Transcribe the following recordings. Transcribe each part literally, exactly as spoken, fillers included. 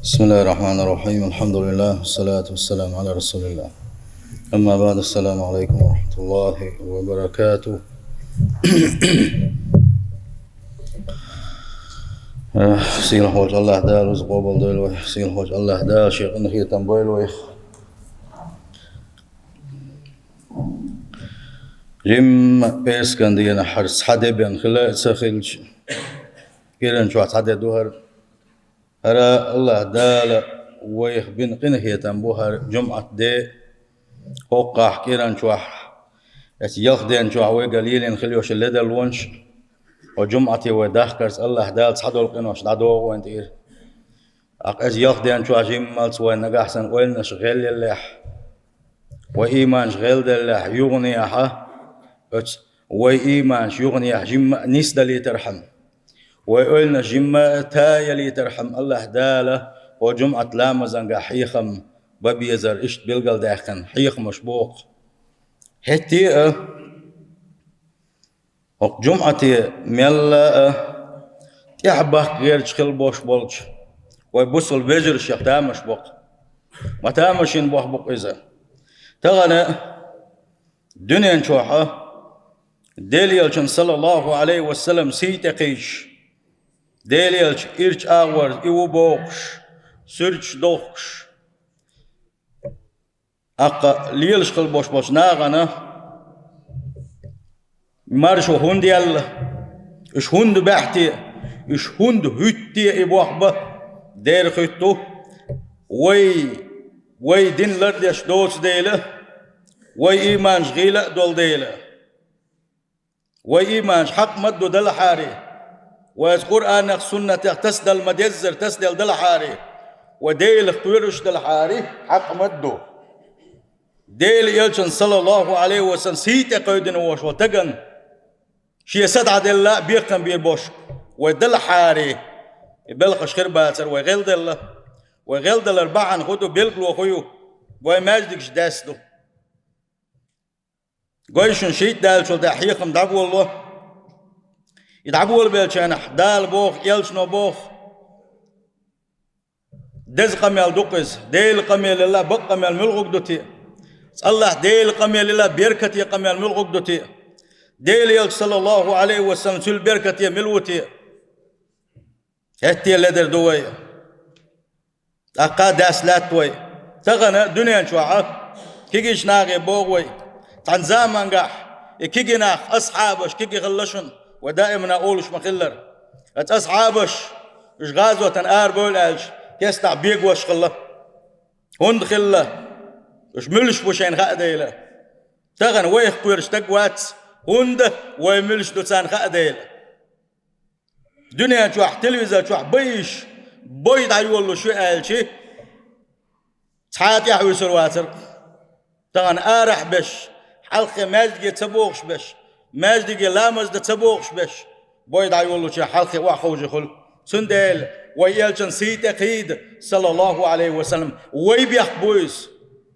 بسم الله الرحمن الرحيم. الحمد لله، والصلاة والسلام على رسول الله. أما بعد، السلام عليكم ورحمة الله وبركاته. Э, сийлахь волчу АллахӀ Дала веза къобал дойла вай, сийлахь волчу АллахӀ Дала шен къинхетам бойла вайх. Жимма пӀераскан дийнахь хӀара цхьа де бен хила а ца хилча, кӀиран чохь цхьа де ду хӀара. ХӀара АллахӀ Дала вайх бина къинхетам бу хӀара жумӀат де, хӀокхахь кӀиран чохь, эцу ялх ден чохь вайгара лелийна хила йолуш ледарлонаш, хӀокху жумӀате вай дахкарца АллахӀ Дала цхьадолу къинош дӀадоху вайна тӀера. ТӀаккха эцу ялх ден чохь жиммалц вайн нагахь санна ойланаш гӀелъеллехь, вай ийманаш гӀелделлехь юханехьа, оцу вай ийманаш юханехьа жимма а нисдалийтархьама, вай ойланаш жимма а таялийтархьама, АллахӀ Дала хӀокху жумӀат ламазангахь хьехам бан безар иштта билгалдаьккхина хьехамаш боху. ХӀетте а, хӀокху жумӀате мелла а тӀаьхьа баккха гӀерташ хила бохуш болчу вай бусалба вежаршех тамаш боккху. Ма тамашийна боху букъ иза. Тахана дуьнен чохь а Делан Элчан, саллаллаху Ӏалайхи ва саллам, сий тӀекхийдаш, Делан Элча ирчу агӀор и ву бохуш, суьрташ дохкуш, тӀаккха лелаш хила бохуш болчу нахана маршо хӀунда яьлла, уьш хӀунда баьхьте, уьш хӀунда хӀуьттуте и бохбан дера хӀуьтту, вай, вай дин лардеш доцу дела, вай ийманаш гӀийла а долу дела. Вай ийманаш хьакъ ма-дду далахьаре, вайца Къуръанах, суннатах тасадала ма-деззара тасаделла далахьаре, вай Делах кхоьруш далахьаре, хьакъ ма-дду. Делан Элчан, саллаллаху Ӏалайхи ва саллам, сий тӀекхевдина волуш волу стагана шен са дӀаделла а бекхам бийр болуш вай далахьаре, и белхаш хир бацара вай гӀелделла. Вай гӀелдалар бахьана хӀун ду, билгало хӀун ю? Вай маьждигаш даьсса ду. Гой шуна, шийтта даьллачул тӀаьхьа хьехам дӀаболало. И дӀаболабеллачу хенахь Дала боху, Элчано боху: деза къамел ду-кх иза, Делан къамелалла бакъ къамел муьлхарг ду те? АллахӀ Делан къамелалла беркате къамел муьлхарг ду те? Делан Элча, саллаллаху Ӏалайхи ва саллам, цуьнан беркате мила ву те? ХӀетте ледара ду вай. ТӀаккха а дас лаьтта вай. Тахана дуьнен чохь а кегийчу нахе боху вай: цхьана замангахь и кегий нах, асхьабаш кегий хилла шуна, вай даимана олуш ма-хиллара. Аса асхьабаш, уьш гӀазотана арабевлла аьлча, кестахь бегош хилла. ХӀунда хилла? Уьш муьлш бу шайна хаа дела. Тахана вайх кхоьруш стаг вац, хӀунда вай муьлш ду царна хаа дела. Дуьнен чохь, телевизор чохь бай иш, бой дӀайолалуш ю аьлчи, цхьа а тӀаьхьа вуьсур вацара. Тахана арахь беш, хьалххе маьждиге ца богӀуш беш, маьждиге ламаз дан ца богӀуш беш, бой дӀайолалучу хьалххе охьаховший хуьлу. Цундела вай Элчан сий тӀекхийда, саллаллаху Ӏалайхи ва саллам, вай бехк бу иза.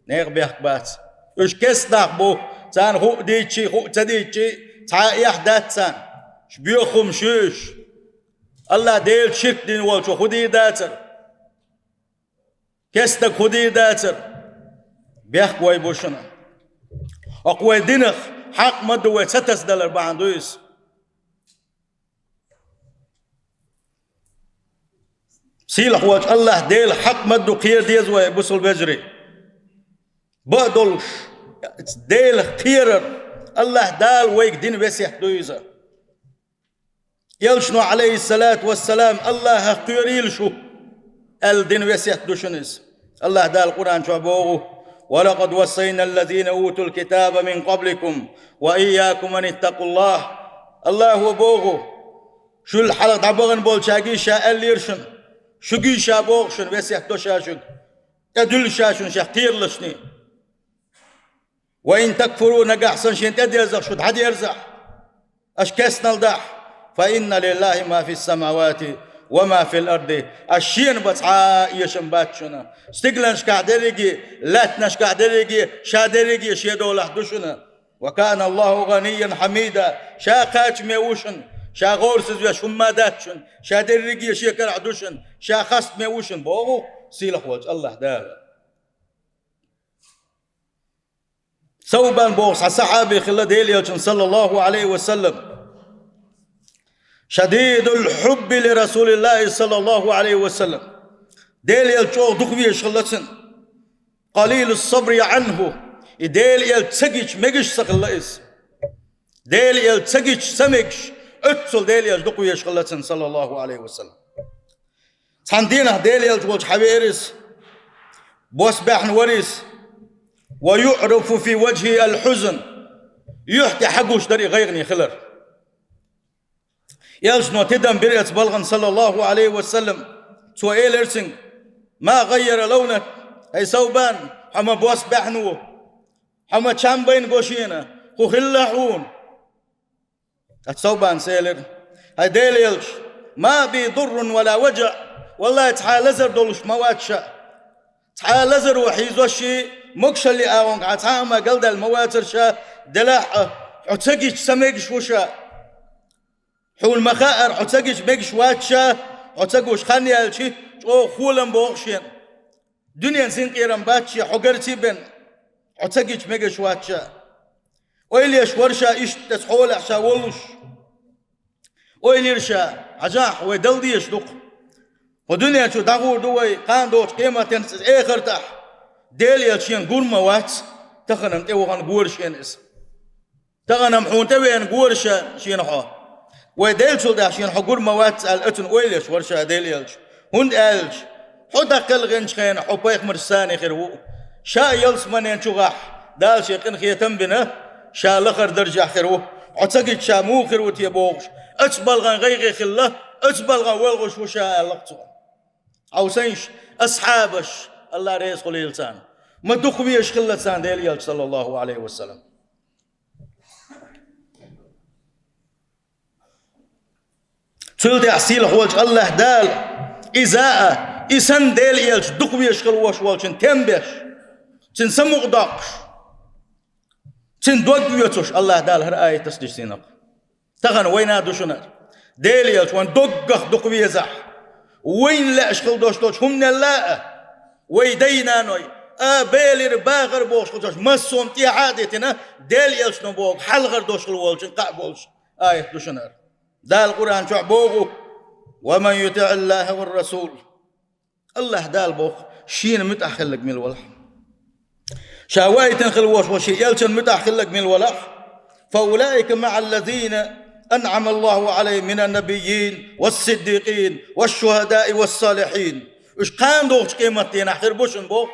Нехан бехк бац. Уьш кестнах бу, царна хӀуъа дийцчий, хӀуъа ца дийцчий, цхьа а эхь дац царна. Уьш боьха хӀумаш ю уьш. АллахӀ Делаца ширк дина волчо хӀун дийр дацара? Кестаг хӀун дийр дацара? Бехк вай бу шуна. ХӀокху вай динах хьакъ ма-дду вай ца тасадалар бахьана ду иза. Сийлахь волчу АллахӀ Делах хьакъ ма-дду кхера деза вай, бусалба вежарий. Бан а долуш, Делах кхерар, АллахӀ Дала вайга дина весет ду иза. Элчано, Ӏалайхиссалату вассалам, АллахӀах кхерийла шу, аьлла дина весет ду шуна иза. АллахӀ Дала Къуръан чохь боху: «Ва лакъад вассайна ллазина утул китаба мин къабликум ва ийякум ан иттакъуллахӀ». АллахӀо боху: «Шул хьалха дӀабахана болчаьргий ша аьллера шуна, шуьгий ша боху шуна, весет до ша шуьга, тӀедуьллу ша шуна шех кхералашний. Ва ин такфуру, нагахь санна шена тӀедерзахь шу дӀадерзахь, аша кестнал дахь, фа инна лиллахӀи ма фис-самавати ва ма фил арди». Аша шена бан цхьа а эшам бац шуна. Стигланашкахь дерриге, лаьттанашкахь дерриге, ша дерриге шен долахь ду шуна. «Ва кана Аллаху гъанийян хьамида». Ша кхачаме ву шуна, ша гӀорасиз веш хӀумма дац шуна, ша дерриге шен карахь ду шуна, ша хастаме ву шуна, боху. сийлахь волчу АллахӀ Дала. Саубан боху цхьа сахьаби хилла Делан Элчан, саллаллаху Ӏалайхи ва саллам. Шадидул хьубби ли Расулиллахи, саллаллаху Ӏалайхи ва саллам. Делан Элча чӀогӀа дукха везаш хилла цуьнан. Къалилус сабри Ӏанху. И Делан Элча ца гича мегаш ца хилла иза. Делан Элча ца гича ца мегаш, оццул Делан Элча дукха везаш хилла цуьнан, саллаллаху Ӏалайхи ва саллам. Цхьана дийнахь Делан Элча волчу хьан веара иза. Бос баьхна вара иза. Ва юӀрафу фи ваджхи ал-хьузн. Юьхь тӀе хьагуш дара и гӀайгӀане хилар. Элчано тидам бира оцу балгӀан, саллаллаху Ӏалайхи ва саллам. Цо элира цуьнга: «Ма гӀаййара лавнак, ай Саубан, хьо ма бос баьхна ву, хьо ма чам байна го шена, хӀун хилла хьуна?» Ткъа Саубанас элира: «ХӀай Делан Элча, ма би дуррун ва ла важаъ, валлахӀи, цхьа а лазар долуш ма вац ша. Цхьа а лазаро хьийзош, могушаллин агӀонгахьа цхьа а хӀума галдаьлла ма вацара ша, делахь а, хьо ца гича ца мегаш ву ша. Хьуна ма хаъара, хьо ца гича мегаш вац ша, хьо ца гуш хан яьлча, чӀогӀа холам богӀу шена. Дуьненан синкъерам бац шен хьо гарций бен, хьо ца гича мегаш вац ша». Ойла еш вара ша иштта оцу хьолехь ша волуш. Ойла йира ша: «Хьажахь, вай дала дезаш ду-кх. ХӀокху дуьнен чу дӀагӀур ду вай, кхана догӀучу къематдийнахь, иза эхартахь. Делан Элча шена гур ма вац, тахана-м тӀевахана гора шена иза. Тахана-м хьуна тӀевеана гора ша шена хьо. Вай деллачул тӀаьхьа шена хьо гур ма вац», — аьлла, оцунна ойла еш вара ша Делан Элча. ХӀунда аьлча хьо дӀакхелхинчу хенахь хьо пайхамарш санна хир ву. Ша ялсаманен чу гӀахь, Дала шен къинхетам а бина, ша лахара даржехь хир ву. Хьо ца гича ша муха хир ву те бохуш, оцу балгӀан гӀайгӀа хилла, оцу балгӀан воьлхуш ву ша, аьлла-кх цо. Хьовсийша, асхьабаш, АллахӀ реза хуьлийла царна, ма дукха везаш хилла царна Делан Элча, саллаллаху Ӏалайхи ва саллам. Цул тӀаьхьа сийлахь волчу АллахӀ Дала иза а, и санна Делан Элча дукха везаш хила вош волчун тем беш, цуьнан самукъадоккхуш, цуьнан дог оьцуш, АллахӀ Дала хӀара аят тасдеш сийнакъ. Тахана вайна а ду шуна хӀара. Делан Элча вайн доггах дукха везахь, вайна лаьаш хила дош долчу хӀуманелла а, вай дай-наной а, белира бахара бохуш хилчаш, массо а тӀехьа а дитина, Делан Элчано боху хьалхара дош хила волчун кхаъ болуш аят ду шуна хӀара. Дала Къуръан чохь боху: «Ва ман ютиӀ Аллаха ва расул». АллахӀ Дала боху: «Шена муьтӀахь хилларг мила валахь». Ша ваийтина хила вош волу шен Элчан муьтӀахь хилларг мила валахь. «Фа улаика маӀа аллазина анӀама Аллаху Ӏалайхим мина набиййин, ва сиддикъин, ва шухадаи, ва салихьин». Уьш кхана догӀучу къематдийнахь хир бу шуна боху.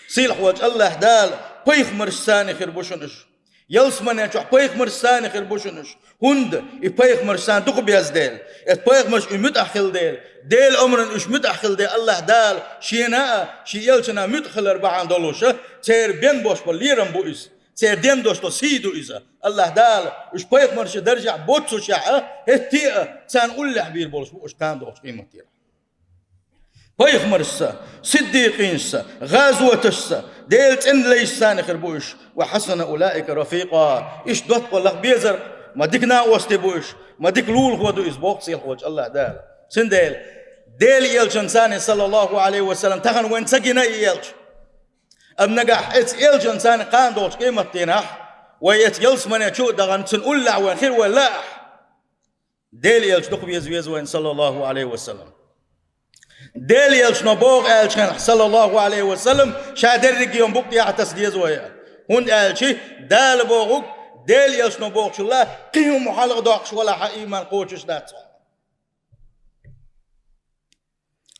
Сийлахь волчу АллахӀ Дала пайхамарш санна хир бу шуна уьш. Ялсаманен чохь пайхамарш санна хир бу шуна уьш. ХӀунда и пайхамарш санна дукха беза дела, эт пайхамарш и муьтӀахь хила дела, Делан омран уьш муьтӀахь хила дела, АллахӀ Дала шена а, шен Элчана а муьтӀахь хилар бахьана долуша, церан бен бош бан лерам бу иза. Церан ден дош до сий ду иза. АллахӀ Дала уьш пайхамарши даржехь боццушехь а, хӀетте а царна уллехь бийр болуш бу уьш кхана догӀучу къематдийнахь. Пайхамаршца, сиддикъинашца, гӀазоташца, Делан цӀена лайш санна хир бу уьш, ва хьасана улаика рафикъа. Иштта доттагӀаллах безар, ма дика накъосте бу уьш, ма дика лулахо ду иза боху сийлахь волчу АллахӀ Дала. Цундела Делан Элчан санна, саллаллаху Ӏалайхи ва саллам, тахана вайн ца гина и Элча. Амма нагахь эца Элчан санна кхана догӀучу къематдийнахь, вай эца ялсамане чу а дахана, цуьнан уллехь вайн хир вай лаахь. Делан Элча дукха веза веза вайн, саллаллаху Ӏалайхи ва саллам. Делан Элчано боху аьллачу хенахь, саллаллаху Ӏалайхи ва саллам, ша дерриге а букъ тӀехь таса деза вай. ХӀунда аьлча Дала боху, Делан Элчано бохучул а кхин хӀума хьалха доккхуш валахь а ийман кхочуш дац хьо.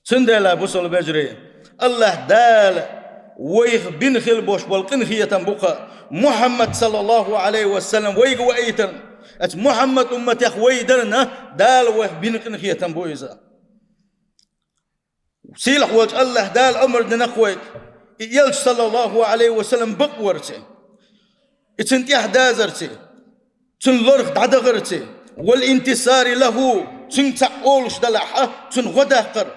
Цундела, бусалба вежарий, АллахӀ Дала вайх бина хила бош болу къинхетам бу-кх Мухьаммад, саллаллаху Ӏалайхи ва саллам, вайга ваийтарна. Оцу Мухьаммад умматех вай дарна, Дала вайх бина къинхетам бу иза. Сийлахь волчу АллахӀ Дала омра дина-кх вайга, и Элча, саллаллаху Ӏалайхи ва саллам, бакъварца, и цуьнан тӀаьхьадазарца, цуьнан ларх дӀадахарца, вал интисари лаху, цуьнга цхьаъ олуш далахь а, цуьнан гӀо даккхар,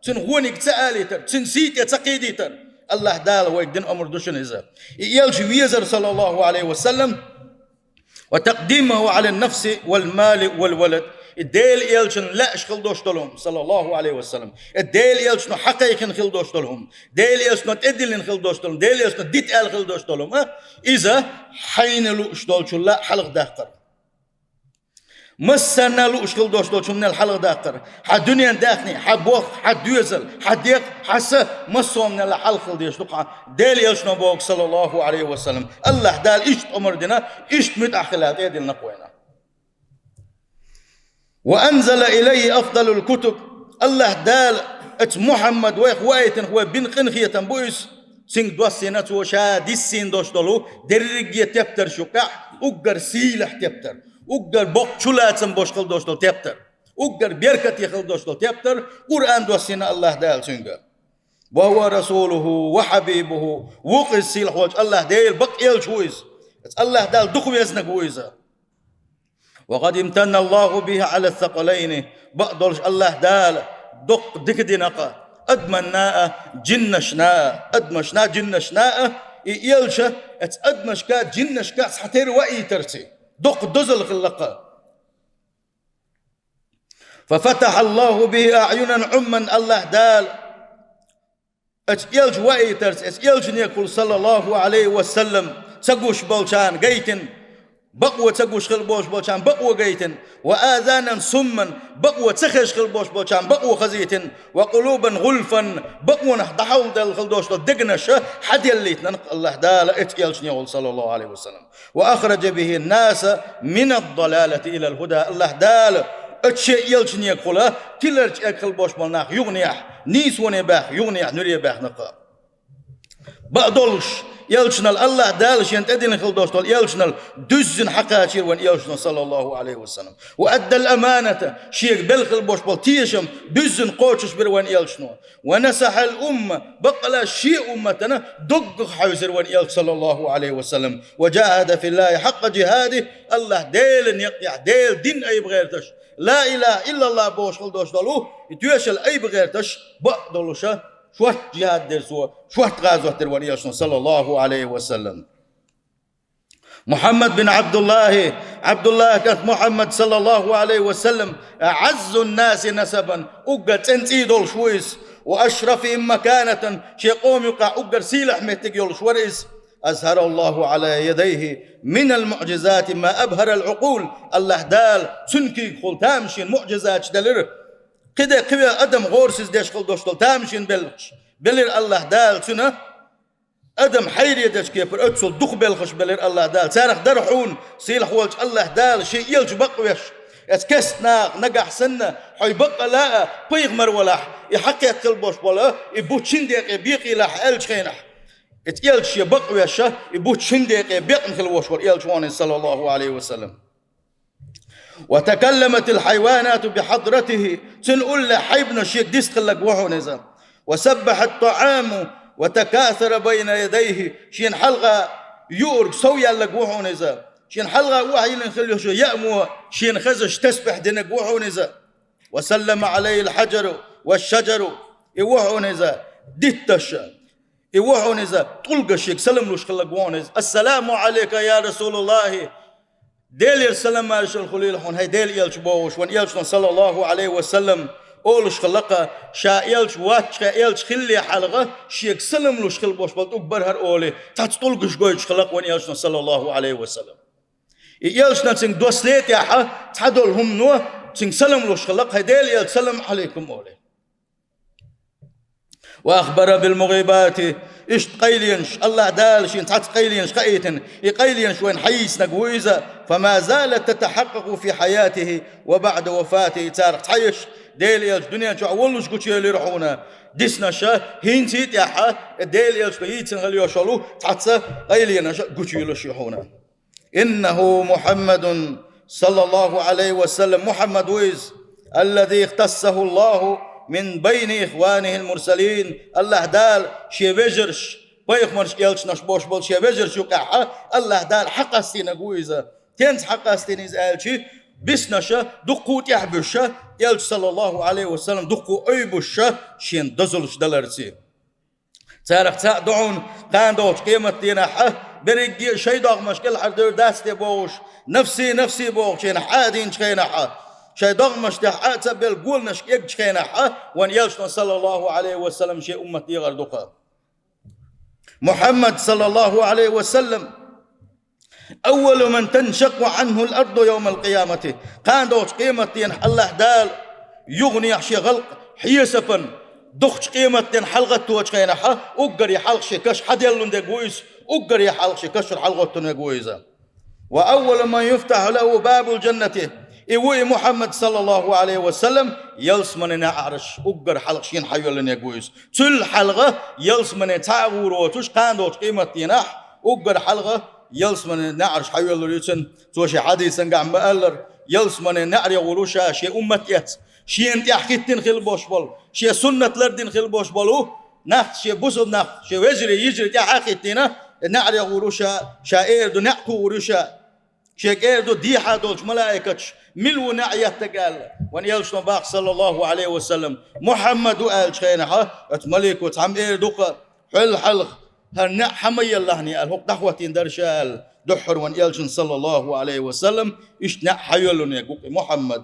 цуьнан гӀониг ца алийтар, цуьнан сий тӀе ца кхийдийтар. АллахӀ Дала вайга дина омра ду шуна иза. И Элча везар, саллаллаху Ӏалайхи ва саллам, ва такъдимаху Ӏалан нафси вал мали вал валад. И Делан элчанна лаьаш хила долуш долу хӀума, саллаллаху Ӏалайхи ва саллам. И Делан элчано хьакхайкхина хила долуш долу хӀума, Делан элчано тӀедиллина хила долуш долу хӀума, Делан элчано дита аьлла хила долуш долу хӀума, иза хьайна лууш долчул а хьалхадаккхар. Массарна лууш хила долуш долчу хӀуманал хьалхадаккхар. Хьан дуьненан даьхни, хьан боху, хьан доьзал, хьан декъа, хьан са, массо а хӀуманал хьалха хила дезаш ду-кх хьан, Делан элчано боху, саллаллаху Ӏалайхи ва саллам. АллахӀ Дала иштта омра дина, иштта муьтӀахь хила аьлла тӀедиллина-кх вайна. «Ва анзала илайхи афдалул кутуб». АллахӀ Дала оцу Мухьаммад вайх ваийтинарг, вай бина къинхетам бу иза. Цуьнга доссийна цо ша диссийна долуш долу дерриге тептарш юкъахь уггар сийлахь тептар, уггар боккха чулацам болуш хила долуш долу тептар, уггар беркате хила долуш долу тептар, Къуръан доссийна АллахӀ Дала цуьнга. «Ва хӀува расулуху ва хьабибуху», ву-кх иза сийлахь волчу АллахӀ Делан бакъ элча ву иза. Оцу АллахӀ Дала дукха везнарг ву иза. «Ва къад имтанна Аллаху бихи Ӏала сакъалайни», бакъдолуш АллахӀ Дала доккха дика дина-кх адамашна а, жинашна а, адамашна а, жинашна а, и элча оцу адамашка а, жинашка а цхьатерра ваийтарца. Доккха дозалла хилла-кх. «Фа фатахьа Аллаху бихи аӀюнан Ӏумман», АллахӀ Дала оцу элча ваийтарца, оцу элчанегахула, саллаллаху Ӏалайхи ва саллам, ца гуш болчарна гайтина, бакъо ца гуш хила болуш болчарна бакъо гайтина, «ва азанан сумман», бакъо ца хезаш хила болуш болчарна бакъо хазийтина, «ва къулубан гӀулфан», бакъонах дӀахьулделла хила долуш долу дегнаш хьаделлийтина-кх АллахӀ Дала оцу элчанегахула, саллаллаху Ӏалайхи ва саллам. «Ва ахраджа бихи ннаса минад-далалати илал хӀуда». АллахӀ Дала оцу шен элчанегахула тиларчу эрг хила болуш болу нах юханехьа, нийсоне баьхна, юханехьа нуьре баьхна-кх. Бакъдолуш, элчанал АллахӀ Дала шена тӀедиллина хила долуш долу элчанал дуьззина хьакхачийра вайн элчано, саллаллаху Ӏалайхи ва саллам. «Ва аддал аманата», шега белла хила болуш болу тешам дуьззина кхочушбира вайн элчано. «Ва насахьал умма», баккъала шен умматана доггах хьаьвзира вайн элча, саллаллаху Ӏалайхи ва саллам. «Ва жахьада филлахи хьакъа жихьади», АллахӀ Делан некъехь, Делан дин айба гӀерташ, ла илаха иллаллах бохуш хила долуш долу и тоьшалла айба гӀерташ, бакъдолуша шортта жихьад дира цо, шортта гӀазот дира вайн элчано, саллаллаху Ӏалайхи ва саллам. Мухьаммад бин Ӏабдуллахи, Ӏабдуллахи кӀант Мухьаммад, саллаллаху Ӏалайхи ва саллам, «аӀаззун наси насабан», уггар цӀена цӀий долуш ву иза, «ва ашрафихим маканатан», шен къоман юкъахь уггар сийлахь меттиг йолуш вара иза. «АзхӀараллаху Ӏала ядайхи минал муӀжизати ма абхӀарал Ӏукъул», АллахӀ Дала цуьнан куьйгахула тамашийна муӀжизаташ делира. Кхидерг кхин вен адам гӀорасиз деш хила долуш долу тамашийна белхаш белира АллахӀ Дала цуьнан. Адам хьайре дечу кепара оццул дукха белхаш белира АллахӀ Дала. Царах дара хьуна сийлахь волчу АллахӀ Дала шен элча бакъвеш, оцу кеста наха нагахь санна, хьо бакъ а лаьа, пайхамар валахь, и хьакхетта хила болуш болу, и бутт шина декъе бекъийлахь аьллачу хенахь. Оцу элча шен бакъвеш, и бутт шина декъе бекъна хила волуш волу элча ву хьуна иза, саллаллаху Ӏалайхи ва саллам. «Ва такалламатил хьайванату бихьадратихи», цуьнан уллехь хьайбанаш шега дистхилларг ву хьуна иза. «Ва саббахьат тӀаӀаму ва такасара байна ядайхи», шена хьалха юург сов яьлларг ву хьуна иза. Шена хьалха охьайиллина хила йолуш йолу яа мо шена хезаш тасбихь динарг ву хьуна иза. «Ва саллама Ӏалайхил хьаджару ва шаджару», и ву хьуна иза дитташ. И ву хьуна иза тӀулгаш шега салам луш хилларг ву хьуна иза. «Ассаламу Ӏалайка, я Расулаллахи». Делера салам-маршалла хуьлийла хьуна, хӀай Делан элча бохуш, вайн элчано, саллаллаху Ӏалайхи ва саллам, олуш хилла-кх, ша элча воцчу хенахь, элча хиллале хьалха, шега салам луш хила болуш болу тӀулг бара хӀара олий, цхьацца тӀулгаш гойтуш хилла-кх вайн элчано, саллаллаху Ӏалайхи ва саллам. И элчано цуьнга доссале тӀехь, цхьадолу хӀумано цуьнга салам луш хилла-кх, хӀай Делан элча, салам Ӏалайкум олий. «Ва ахбара бил мугӀибати», иштта къайленаш, АллахӀ Дала шена цхьацца къайленаш хаийтина, и къайленаш вайна хьайийцинарг ву иза, «фама залат татахьаккъакъу фи хьаятихи ва баӀда вафатихи», царах цхьаерш Делан элча дуьнен чохь воллуш гучуевлира хьуна, диснаша хӀинца а тӀехь, Делан элчано йийцина хила йолуш йолу цхьацца къайленаш гучуйуьйлуш ю хьуна. «ИннахӀу Мухьаммадун, саллаллаху Ӏалайхи ва саллам, Мухьаммад ву иза, аллази ихтассахӀу Аллаху мин байни ихванихӀил мурсалин». АллахӀ Дала шен вежарш, пайхамарш, элчанаш бохуш болу шен вежарш юкъехь АллахӀ Дала хьакъастийнарг ву иза. ХӀинца хьакъастийна иза аьлча, биснаша дуккха а тӀаьхьабуьсуша, элча, саллаллаху Ӏалайхи ва саллам, дуккха а ойбуша шен дозаллаш даларца. Царах цхьаъ ду хьуна кхана долчу къематдийнахь, берриге а шайн догӀмаш кӀелхьардевр дац те бохуш, нафси, нафси бохучу хенахь, Ӏадийначу хенахь, шайн догӀмаш тӀехь Ӏа а ца белла, голанашка эгначу хенахь а, вайн Элчано, саллаллаху Ӏалайхи ва саллам, шен уммат дехар ду-кх. Мухьаммад, саллаллаху Ӏалайхи ва саллам, «أول من تنشق عنه الأرض يوم القيامة». Кхана долчу къематденахь АллахӀ Дала юханехьа шен халкъ хьесапан дукхачу къематден хьалагӀатточу хенахь а, уггаре хьалха шен каш хьаделлун дерг ву иза, уггаре хьалха шен кашара хьалагӀоттун верг ву иза. «وأول من يفتح له باب الجنة». И ву и Мухьаммад, саллаллаху Ӏалайхи ва саллам, ялсаманин неӀарш уггар хьалха шена хьайоьллинарг ву иза. Цул хьалха ялсамане цхьа а гӀур воцуш, кхана долчу къематденахь уггар хьалха ялсаманин неӀарш хьайоьллур ю цуьнан. Цо шен хьадисангахь ма-аллара, ялсаманин неӀаре гӀур ву ша шен уммат эцна, шена тӀаьхьахӀиттина хила болуш болу, шен суннат лардина хила болуш болу нах, шен бусалба нах, шен вежарий, йижарий тӀаьхьа а хӀиттийна, неӀаре гӀур ву ша, ша эр ду, неӀ тухур ю ша. Шега эр ду дехьа долчу малаикаташ: «Мила ву неӀ еттарг?» – аьлла. Вайн Элчано боху, саллаллаху Ӏалайхи ва саллам: «Мухьаммад ву», – аьллачу хенахь а, оцу малико цхьамма эр ду-кх: «Хьол хьалха хӀара неӀ хьан ма елла хьуна», – аьлла, хӀокху дӀахӀоттийна дара ша аьлла, дуьххьара вайн Элчанна, саллаллаху Ӏалайхи ва саллам, иштта неӀ хьайоьллинарг ву-кх и Мухьаммад.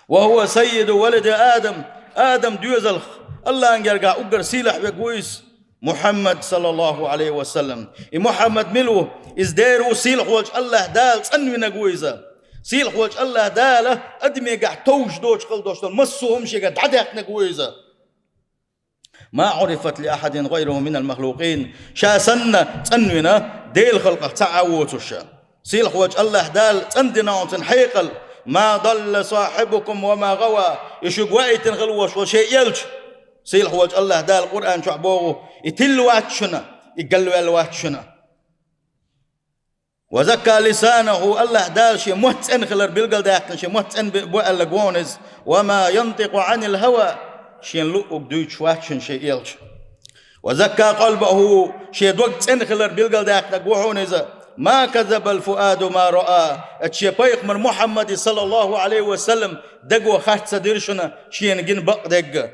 «وهو سيد ولد آدم», Адам доьзалх АллахӀан гергахь уггар сийлахь верг ву иза, Мухьаммад, саллаллаху Ӏалайхи ва саллам. И Мухьаммад мила ву? Иза дера ву, сийлахь волчу АллахӀ Дала цӀанвинарг ву иза. Сийлахь волчу АллахӀ Дала адамегахь товш доцуш хила долуш долу массо а хӀума шегара дӀадаьккхинарг ву иза. «ما عرفت لأحد غيره من المخلوقين». Ша санна цӀанвина Делан халкъах цхьа а воцуш ша. Сийлахь волчу АллахӀ Дала цӀандина хьуна цуьнан хьекъал: «ما ضل صاحبكم وما غوى». И шуьга ваийтина хила волуш волу шен элча, сийлахь волчу АллахӀ Дала Къуръан чохь боху: «И тилла вац шуна, и галваьлла вац шуна». «وزكى لسانه», АллахӀ Дала шен мотт цӀена хилар билгалдаьккхина, шен мотт цӀена бу аьлларг ву хьуна иза. «وما ينطق عن الهوى», шен луъург дуьйцуш вац шуна шен элча. «وزكى قلبه», шен дог цӀена хилар билгалдаьккхинарг ву хьуна иза. «ما كذب الفؤاد ما رأى», оцу шен пайхамар Мухьаммаде, саллаллаху Ӏалайхи ва саллам, даго харц ца дира шуна шена гина бакъдерг.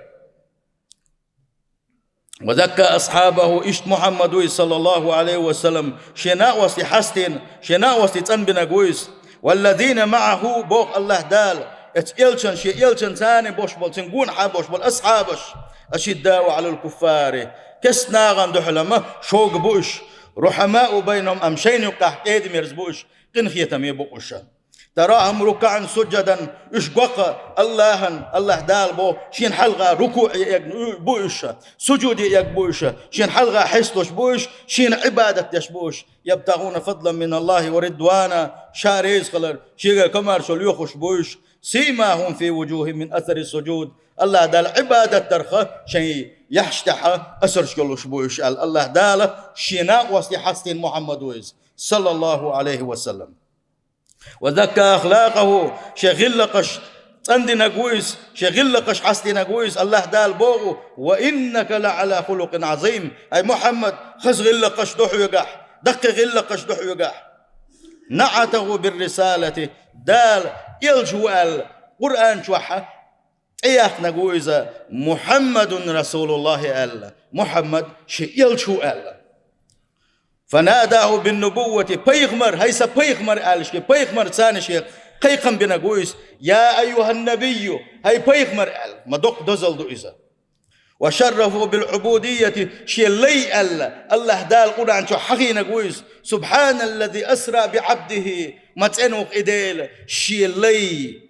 «وزكى أصحابه», иштта Мухьаммад ву иза, саллаллаху Ӏалайхи ва саллам, шен накъостий хьастийна, шен накъостий цӀанбинарг ву иза. «والذين معه», боху АллахӀ Дала, оцу элчан, шен элчан царна бош болу, цуьнан гонахьа бош болу асхьабаш, «أشداء على الكفار», керста нахана дуьхьал ма шога бу уьш, «رحماء بينهم», амма шайна юккъехь кӀеда-мерза бу уьш, къинхетаме бу уьш. «تراهم ركعا سجدا», уьш го-кх АллахӀан, АллахӀ Дала боху, шена хьалха рукуӀе эгна бу уьш, сужуде эгна бу уьш, шена хьалха хьесталуш бу уьш, шена Ӏибадат деш бу уьш. «يبتغون فضلا من الله ورضوانا», ша реза хилар, шегара комаьршалла лоьхуш бу уьш. «سيماهم في وجوههم من أثر السجود», АллахӀ Дала Ӏибадат дарх шайн яхьаш тӀехь асарш йолуш бу уьш аьлла, АллахӀ Дала шен накъостий хьастийна Мухьаммад ву иза, саллаллаху Ӏалайхи ва саллам. «وزكى أخلاقه», шен гӀиллакхаш цӀандинарг ву иза, шен гӀиллакхаш хьастийнарг ву иза, АллахӀ Дала боху: «وإنك لعلى خلق عظيم». Ай Мухьаммад, хаза гӀиллакхаш ду хьоьгахь, даккхий гӀиллакхаш ду хьоьгахь. «نعته بالرسالة», Дала элча ву аьлла, Къуръан чохь тӀеяхнарг ву иза, «محمد رسول الله» аьлла, Мухьаммад шен элча ву аьлла. «فناداه بالنبوة», пайхамар, хӀай сан пайхамар аьлла, шен пайхамар царна шен кхайкхам бинарг ву иза. «يا أيها النبي», хӀай пайхамар аьлла, ма доккха дозалла ду иза. «وشرفه بالعبودية», шен лай аьлла, АллахӀ Дала Къуръан чохь хьахийнарг ву иза. «سبحان الذي أسرى بعبده», ма цӀена ву-кх и Дела, шен лай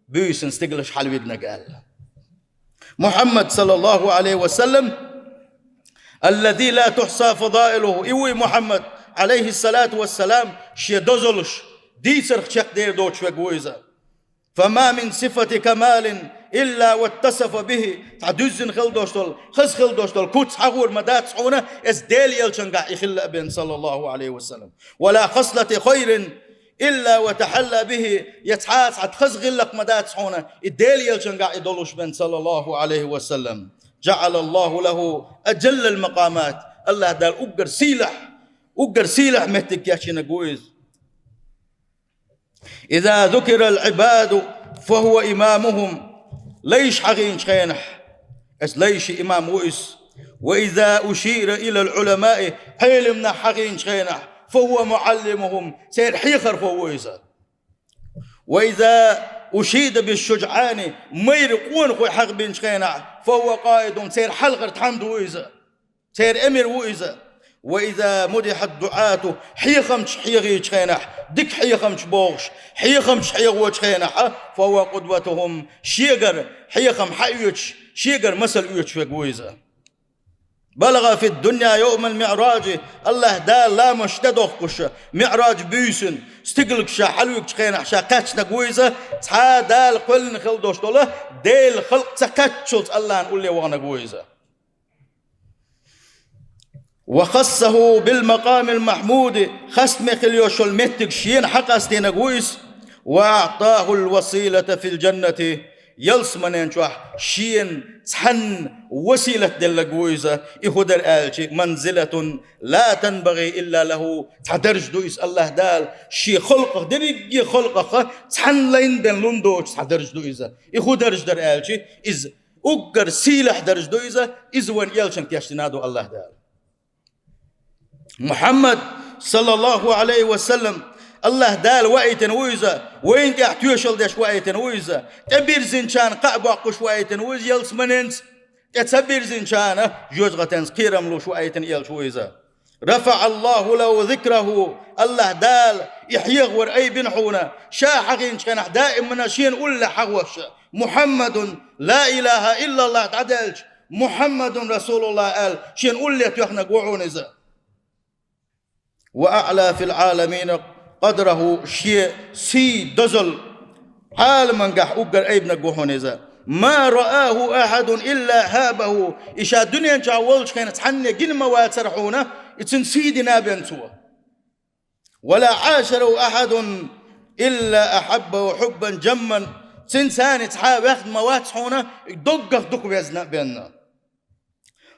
буьйсанна стигалш хьалавидинарг аьлла. Мухьаммад, саллаллаху Ӏалайхи ва саллам, «الذي لا تحصى فضائله», и вуй Мухьаммад, Ӏалайхиссалату вассалам, шен дозаллаш дийцарх чекхдер доцуш верг ву иза. «فما من صفة كمال إلا واتصف به», цхьа дуьззина хила долуш долу, хаза хила долуш долу куц хьахор ма дац хьуна, иза Делан элчангахь и хилла а бен, саллаллаху Ӏалайхи ва саллам. «ولا خصلة خير إلا وتحلى به», я цхьа а цхьа хаза гӀиллакх ма дац хьуна, и Делан элчангахь и долуш бен, саллаллаху Ӏалайхи ва саллам. «جعل الله له أجل المقامات», АллахӀ Дала уггар сийлахь, уггар сийлахь меттиг кечйинарг ву иза. «إذا ذكر العباد فهو إمامهم», лайш хьахийначу хенахь, иза лайш имам ву иза. «وإذا أشير إلى العلماء», Ӏелам нах хьахийначу хенахь, «فهو معلمهم», церан хьехархо ву иза. «وإذا أشيد بالشجعان, майра къонахой хьагӀ бинчу хенахь, فهو قائد, церан хьалхара тхьамда ву иза, церан эмир ву иза. وإذا مدح الدعاة, хьехамчаш хьехийчу хенахь, дика хьехамчаш бохуш, хьехамчаш хьехочу хенахь, فهو قدوتهم, шегара хьехам хьаоьцуш, шегара масал оьцуш верг ву иза. بلغ في الدنيا يوم المعراج, АллахӀ Дала ламазаш тӀедохкуш, МиӀраж буьйсанна, стигалгаш ша хьалавуьгучу хенахь ша кхаьчнарг ву иза, цхьа Дала кхоьллина хила долуш долу Делан халкъ ца кхаьччалц АллахӀан улле ваханарг ву иза. وخصه بالمقام المحمود, хастаме хила йолуш йолу меттиг шена хьакъастийнарг ву иза. وأعطاه الوسيلة في الجنة, ялсаманен чохь шена цхьанна василат делларг ву иза. И хӀун дара аьлча, منزلة لا تنبغي إلا له, цхьа дарж ду иза АллахӀ Дала шен халкъах, дерриге халкъах цхьанна лайна бен лун доцуш цхьа дарж ду иза. И хӀун дарж дара аьлча, иза уггар сийлахь дарж ду иза, иза вайн элчанна кечдина ду АллахӀ Дала. Мухьаммад, саллаллаху Ӏалайхи ва саллам, АллахӀ Дала ваийтина ву иза, вайна тӀехь тоьшалла деш ваийтина ву иза, тӀебирзинчарна кхаъ боккхуш ваийтина ву иза ялсаманенца, тӀе ца бирзинчарна жоьжахатенца кхерам луш ваийтина элча ву иза. رفع الله له ذكره, АллахӀ Дала и хьехавар айбина хьуна, ша хьахийначу хенахь даимана шена уллехь хьахош, محمد لا إله إلا الله дӀадаьлча, محمد رسول الله аьлла, шена улле тоьхнарг ву хьуна иза. وأعلى في العالمين قدره, шен сий, дозалла Ӏаламангахь уггар айбинарг ву хьуна иза. ما رآه أحد إلا هابه, и ша дуьнен чохь волчу хенахь цхьанне гина ма вацара хьуна, и цуьнан сий дина бен цо. ولا عاشره أحد إلا أحبه حبا جما, цуьнца цхьа а ваьхна ма вац хьуна, и доггах дукха везна а бен.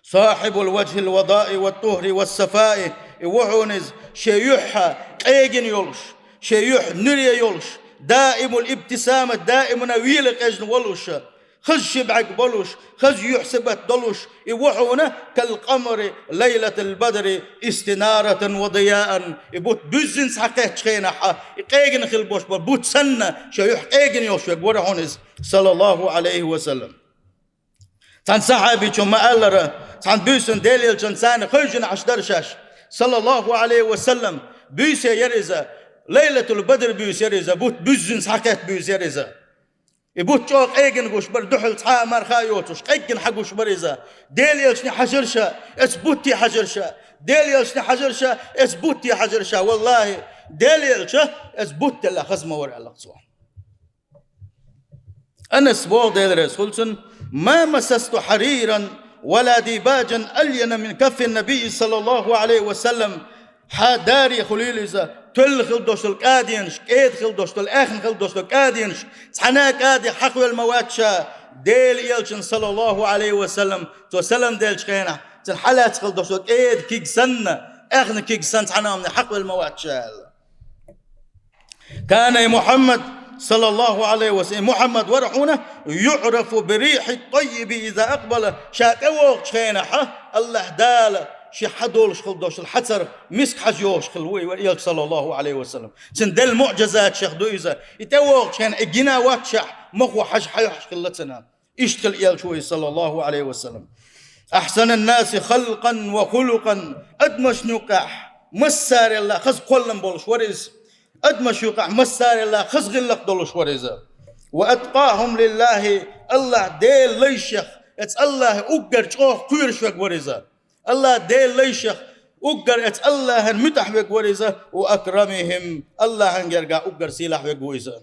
صاحب الوجه الوضاء والطهر والصفاء, и ву хьуна иза, шен юьхь къегина йолуш, шен юьхь нуьре йолуш, دائم الابتسامة, даимана вела къежна волуш, хаза ши бӀаьрг болуш, хаза юьхь-сибат долуш, и ву хьуна, كالقمر ليلة البدر استنارة وضياء, и бутт буьззина схьакхаьччу хенахь, и къегина хила болуш болу бутт санна, шен юьхь къегина йолуш верг вара хьуна иза, саллаллаху Ӏалайхи ва саллам. Цхьана сахьабичо ма-аллара, цхьана буьйсанна Делан элчанца хевшина Ӏаш дара шаьш, саллаллаху Ӏалайхи ва саллам, буьйса яра иза, Лайлатул-Бадр буьйса яра иза, бутт буьззина схьакхетта буьйса яра иза. И бутт чӀогӀа къегина гуш бара, дуьхьал цхьа а марха а йоцуш, къеггина хьагуш бара иза. Делан элчане хьажара ша, эцу бутте хьажара ша, Делан элчане хьажара ша, эцу бутте хьажара ша. Валлахи, Делан элча эцу бутт делла хаза ма вара, аьлла цо. Анас боху, Дела реза хуьлда цунна: ما مسست حريرا ولا ديباجا ألين من كف النبي صلى الله عليه وسلم. Хьан даре хуьлийла иза, тоьлла хила долуш долу кӀаденаш, кӀеда хила долуш долу, аьхна хила долуш долу кӀаденаш, цхьана а кӀаде хьакхоьлла ма вац ша, Делан элчанна, саллаллаху Ӏалайхи ва саллам, цо салам деллачу хенахь, цуьнан хьалаьцна хила долуш долу кӀеда киг санна, аьхна киг санна цхьана а хьакхоьлла ма вац ша, аьлла. كان محمد صلى الله عليه وسلم, Мухьаммад вара хьуна, يعرف بالريح الطيب إذا أقبل, ша тӀевогӀучу хенахь, АллахӀ Дала шен хьадолуш хила долуш долу хьацар миска хьажа йогӀуш хилла ву и вара элча, саллаллаху Ӏалайхи ва саллам. Цуьнан делла муӀжизатех ду иза. И тӀевогӀучу хенахь, и гина вац шех, махо хьажа хьаьхьаш хилла цунна. Иштта хила элча ву иза, саллаллаху Ӏалайхи ва саллам. أحسن الناس خلقا وخلقا, адамашна юкъахь массарелла хаза кхоллам болуш вара иза. Адамашна юкъахь массарелла хаза гӀиллакх долуш вара иза. وأتقاهم لله, АллахӀ Делан лайшех, эцу АллахӀе уггар чӀогӀа кхоьруш верг вара иза. АллахӀ Делан лайшех уггар эцу АллахӀан муьтӀахь верг вара иза. وأكرمهم, АллахӀан гергахь уггар сийлахь верг ву иза.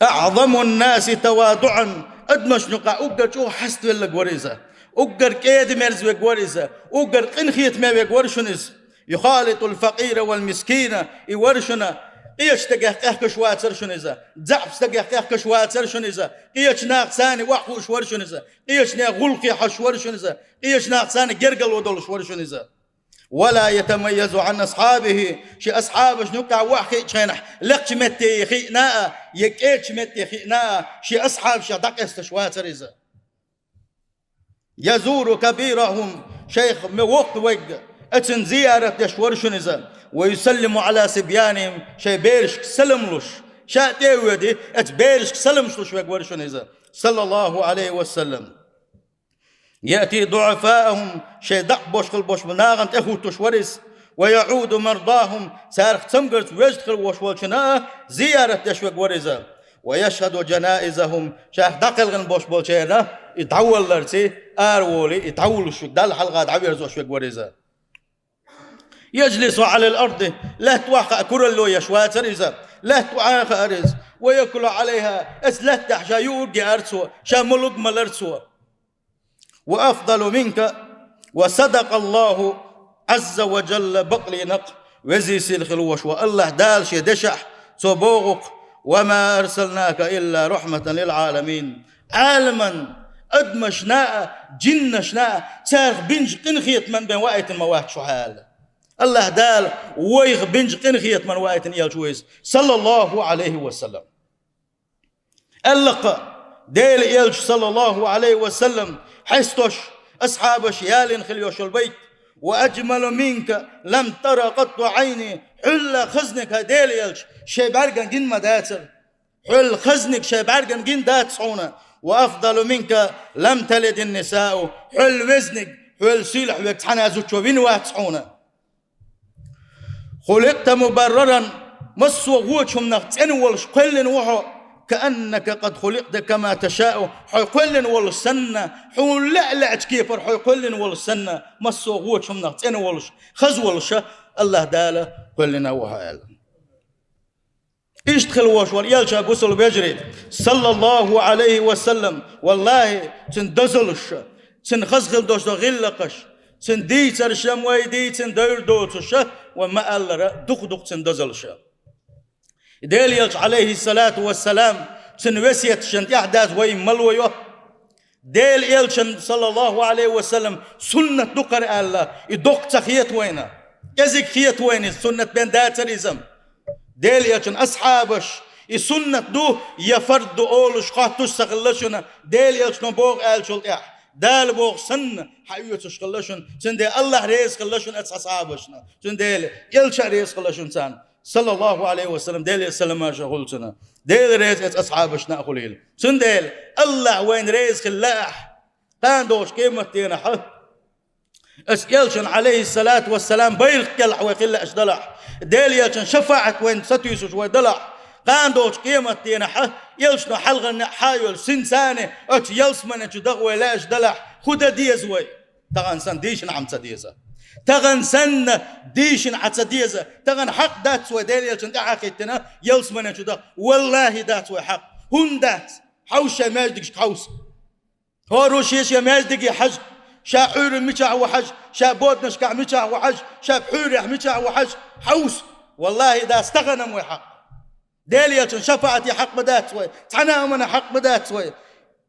أعظم الناس تواضعا, адамашна юкъахь уггар чӀогӀа хьаставелларг вара иза, уггар кӀеда-мерза верг вара иза, уггар къинхетаме верг вара шуна иза. يخالط الفقير والمسكين, и вара шуна къечу стагех къехкаш вацара шуна иза, заьӀап стагех къехкаш вацара шуна иза, къечу нахаца охьахууш вара шуна иза, къечу нехан гӀуллакхе хьожуш вара шуна иза, къечу нахаца гергарло долуш вара шуна иза. ولا يتميز عن أصحابه, шен асхьабашна юкъахь охьахиъчу хенахь, лекхачу метте хиъна а, я кӀедачу метте хиъна а, шен асхьабашех дӀакъаьсташ вацара иза. يزور كبيرهم, шайх ме воккха вайга, Оцун зиярат деш вара шуна иза. «ويسلم على صبيانهم», шоай берашка салам луш, ша а тӀе а воьдий, оцу берашка саламаш луш верг вара шуна иза, саллаллаху Ӏалайхи ва саллам. «يأتي ضعفاءهم», шоай дакъа беш хилла болчу нахана тӀехӀуттуш вара иза. «ويعود مرضاهم», царах цамгарца везаш хилла волуш волчунна а зиярат деш верг вара иза. «ويشهد جنائزهم», шайх дӀакхелхина болуш болчеран и дӀаваллалц араволий, и дӀавуллуш верг, Далла хьалха дӀаверзош верг вара иза. «يجلس على الأرض», лаьтта охьахаа куралла еш вацара иза, лаьтта охьахаара иза. «ويأكل عليها», оцу лаьтта тӀехь ша юург яра цо, ша молург малара цо. «وأفضل منك», «وصدق الله عز وجل», бакълийнакъ, везий сийлахь хилла волуш волу АллахӀ Дала шен дешахь цо боху-кх: «وما أرسلناك إلا رحمة للعالمين». Ӏаламан, адамашна а, жиннашна а, царах бинчу къинхетаман бен ваийтина ма вац хьо аьлла. АллахӀ Дала вайх бинчу къинхетаман ваийтина элча ву иза, саллаллаху Ӏалайхи ва саллам. Аьлла-кх, Делан элча, саллаллаху Ӏалайхи ва саллам, хьестош, асхьабаш ялийна хилла йолуш йолу байт: «وأجمل منك لم تر قط عيني», хьол а хазниг, хӀай Делан элча, шайн бӀаьргана гина ма дацара. Хьол хазниг шайн бӀаьргана гина дац хьуна. «وأفضل منك لم تلد النساء», хьол везниг, хьол сийлахь верг цхьана а зудчо вина вац хьуна. «خلقت مبررا», массо а вочу хӀуманах цӀена волуш кхоьллина ву хьо. «كأنك قد خلقت كما تشاء», хьо кхоьллина волуш санна, хьуна лаьа лаьачу кепара хьо кхоьллина волуш санна, массо а вочу хӀуманах цӀена волуш, хаза волуша АллахӀ Дала кхоьллина ву хьо аьлла. Иштта хилла волуш вара элча, бусалба вежарий, саллаллаху Ӏалайхи ва саллам. Валлахи, цуьнан дозаллаш, цуьнан хаза хилла долуш долу гӀиллакхаш, цуьнан дийцарш, ам вай дийцина девр доцуша, вай ма-аллара, дукха-дукха цуьнан дозаллаш. Делан элча, Ӏалайхиссалату вассалам, цуьнан весеташна тӀаьхьа даьзна вай ма лойо. Делан элчан, саллаллаху Ӏалайхи ва саллам, суннат ду-кх хӀара аьлла, и доккха ца хета вайна, кӀезиг хета вайна иза, суннат бен дацара иза. Делан элчан асхьабаш, и суннат ду я фард ду олуш хоттуш ца хилла шуна, Делан элчано боху аьллачул тӀаьхьа, Дала боху санна, хьаоьцуш хилла шуна, цундела АллахӀ реза хилла шуна оцу асхьабашна, цундела элча а реза хилла шуна царна. Саллаллаху Ӏалайхи ва саллам, Делера салам-маршо хуьлда цунна. Дела реза оцу асхьабашна а хуьлийла. Цундела АллахӀ вайна реза хилла лаахь, кхана долчу къематденахь, оцу элчан, Ӏалайхиссалату вассалам, байракх кӀелахь вай хила лаьаш далахь, Делан элчан шафаӀат вайна сатуьйсуш вай далахь, кхана долчу къематденахь, элчано хьалхарнехь хьа а йолуш, синца а оцу ялсамани чу даха вай лаьаш далахь, хӀун дан деза вай? Тахана санна дийшина Ӏа ма ца деза. Тахана санна дийшина Ӏа ца деза. Тахана хьакъ дац вай Делан элчанна тӀаьхьахӀиттина ялсамани чу даха. ВаллахӀи, дац вай хьакъ. ХӀунда дац? Хьовса шайн маьждигашка, хьовса. ХӀора шен-шен маьждиге хьажа, ша Ӏуьйранна мичахь ву хьажа, ша боданашкахь мичахь ву хьажа, ша пхьуьйрехь мичахь ву хьажа, хьовса. ВаллахӀи, дац тахана-м вай хьакъ. Делан элчан шафаӀате хьакъ ма дац вай, цхьана а хӀуманна хьакъ ма дац вай.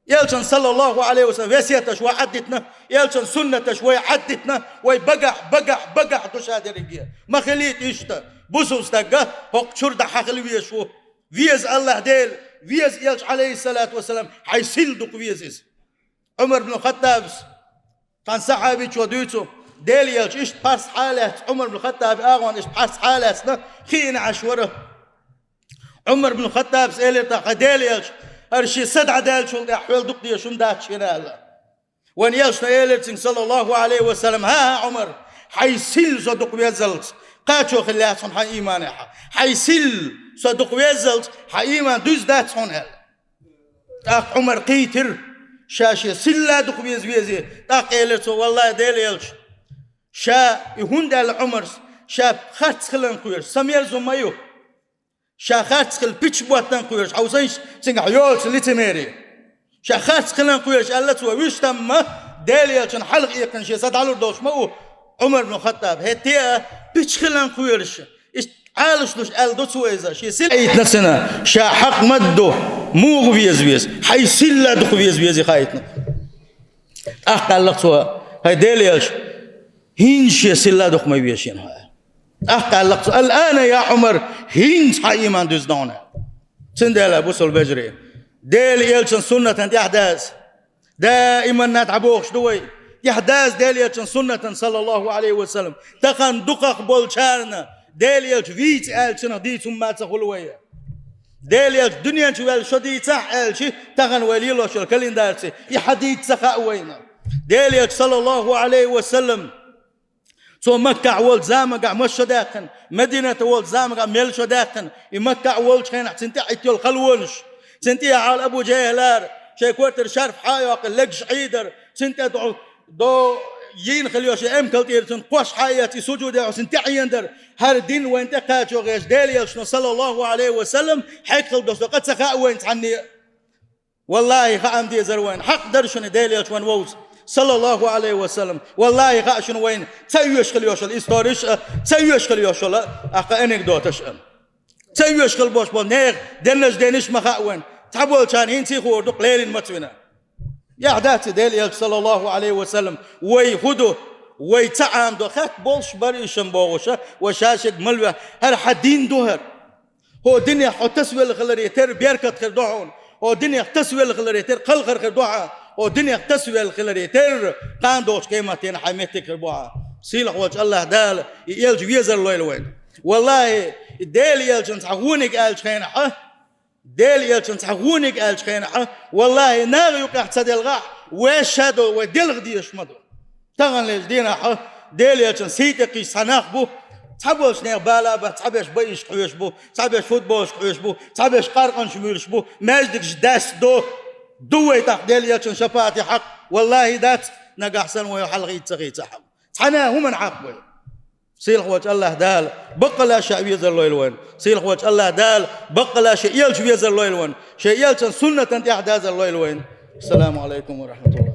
Элчан, саллаллаху Ӏалайхи ва саллам, весеташ вай Ӏаддитина, элчан суннаташ вай Ӏаддитина, вай багахь, багахь, багахь ду ша дерриге. Ма хилийта иштта, бусалба стаг хӀокху чуьра дӀа хьан хила везаш ву. Веза АллахӀ Дела, веза элча, Ӏалайхиссалату вассалам, хьайн сил дукха веза иза. Ӏумар бну Хаттабас, цхьана сахьабичо дуьйцу, Делан элча иштта пхьарс хьалаьцна, Ӏумар бну Хаттаба агӀон иштта пхьарс хьалаьцна, хиъна Ӏаш вара. Ӏумар бну Хаттабас элира тӀаккха: «Хьай Делан элча, хӀара шен са дӀадаьллачул тӀаьхьа хьол дукха дезаш хӀума дац шена», – аьлла. Вайн элчано элира цуьнга, саллаллаху Ӏалайхи ва саллам: «ХӀан-хӀа, Ӏумар, хьайн сил со дукха веззалц кхачо хилла яц хьуна хьан ийманехь. Хьайн сил со дукха веззалц хьан ийман дуьзна дац хьуна», – аьлла. ТӀаккха Ӏумар кхийтира, ша шен силла дукха веза везий. ТӀаккха элира цо: «ВаллахӀи, Делан элча, ша, и хӀунда аьлла Ӏумарс, ша харц хиларна кхоьруш, сан мерза хӀума ма ю. Ша харц хила пича боттарна кхоьруш, хьовсийша цуьнгахь йолчу лицемерие. Ша харц хиларна кхоьруш», – аьлла цо. Вуьш тамма Делан элчанна хьалха экхина шен са дӀалур долуш ма ву Ӏумар бну Хаттаб. ХӀетте а пича хиларна кхоьруш, иштта Ӏалашдеш аьлла ду цо иза, шен сил хаийтина цуьнан, ша хьакъ ма-дду, муха веза веза, хьайн силла дукха веза везий хаийтина. ТӀаккха аьлла цо: «ХӀай Делан элча, хӀинца шен силла дукха ма веза шена хьо». ТӀаккха аьлла цо: «Ал-ана, я Ӏумар, хӀинца хьан ийман дуьзна хьуна». Цундела, бусалба вежарий, Делан элчан суннатана тӀаьхьа даза, даиманна дӀабохуш ду вай, Эхь дац Дела Элчан суннатан, саллаллаху Ӏалайхи ва саллам. Тахан дукхах болчарна Дела Элча вийца аьллачунах дийца хӀумма ца хуьлу вай. Дела Элча дуьнен чу ваьлла шо дийцахь аьлча, тахан вай лелош йолу календарца и хьадийца ца хаьа вайна. Дела Элча, саллаллаху Ӏалайхи ва саллам, цо Маккахь волчу заманахь масса шо даьккхина, Мадинатехь волчу заманахь мел шо даьккхина, и Маккахь волчу хенахь цунна тӀехь Ӏиттайолу халонаш, цунна тӀехь Ӏала Абу ЖахӀлара шайн кортара шарф хьа а йоккхуш, легаш Ӏийдар, цунна тӀе дӀо до йийна хила йолуш, эмкал тӀера цунна кхош хьа а эцна, и сужуде хьо цунна тӀе Ӏийна дар, хӀара дин вайна тӀекхачо гӀерташ Дела Элчано, саллаллаху Ӏалайхи ва саллам, хьекхал долуш ду, къа ца хаьа вайна цхьанне. Валлахи, хаам дезара вайна, хьакъ дара шуна Дела Элча вайна вовза, саллаллаху Ӏалайхи ва саллам. Валлахи, хаьа шуна вайна ца оьшуш хила йолуш йолу историш а, ца оьшуш хила йолуш йолу, ахь, анекдоташ а. Ца оьшуш хила болуш болу нехан деннаш, деннаш ма хаьа вайна. Цхьаболчарна хӀинца а хуур ду-кх, леррина маца вина. Эхь дац и Дела Элча, саллаллаху Ӏалайхи ва саллам, вай хӀун ду, вай ца Ӏамадо, хатта болуш бара и шен бохуш а, вай ша-шега мала вехь, хӀара хьан дин ду хӀара. ХӀокху динехь хьо тасавелла хиларе терра беркат хир ду хьуна. ХӀокху динехь тасавелла хиларе терра кхалхар хир ду хьан. ХӀокху динехь тасавелла хиларе терра кхана долчу къематдийнахь хьайн меттиг хир бу хьан. Сийлахь волчу АллахӀ Дала и элча везар лойла вайна. Валлахи, и Дела Элчан цхьа гӀониг аьллачу хенахь а, Дела Элчан цхьа гӀониг аьллачу хенахь а, валлахи, наха юкъахь ца делхахь, вай ша долу, вай делха дезаш ма ду. Таханлерчу дийнахь а Дела Элчан сий тӀе кхийса цхьа нах бу, цхьаболчу нехан бала а бац, цхьаберш баишка хьоьжуш бу, цхьаберш футболашка хьоьжуш бу, цхьаберш къаркъанаш муьйлуш бу, маьждигаш даьсса ду. Ду вай тӀаккха Дела Элчан шапаӀате хьакъ? Валлахи, дац, нагахь санна вай хьалхийца ца хийцахь а. Цхьана а хӀуманна хьакъ вай. Сийлахь волчу АллахӀ Дала баккъала шен везар лойла вайна. Сийлахь волчу АллахӀ Дала баккъала шен элча везар лойла вайна. Шен элчан суннатан тӀехь дазар лойла вайна. Ассаламу Ӏалайкум ва рахьматуллахӀ.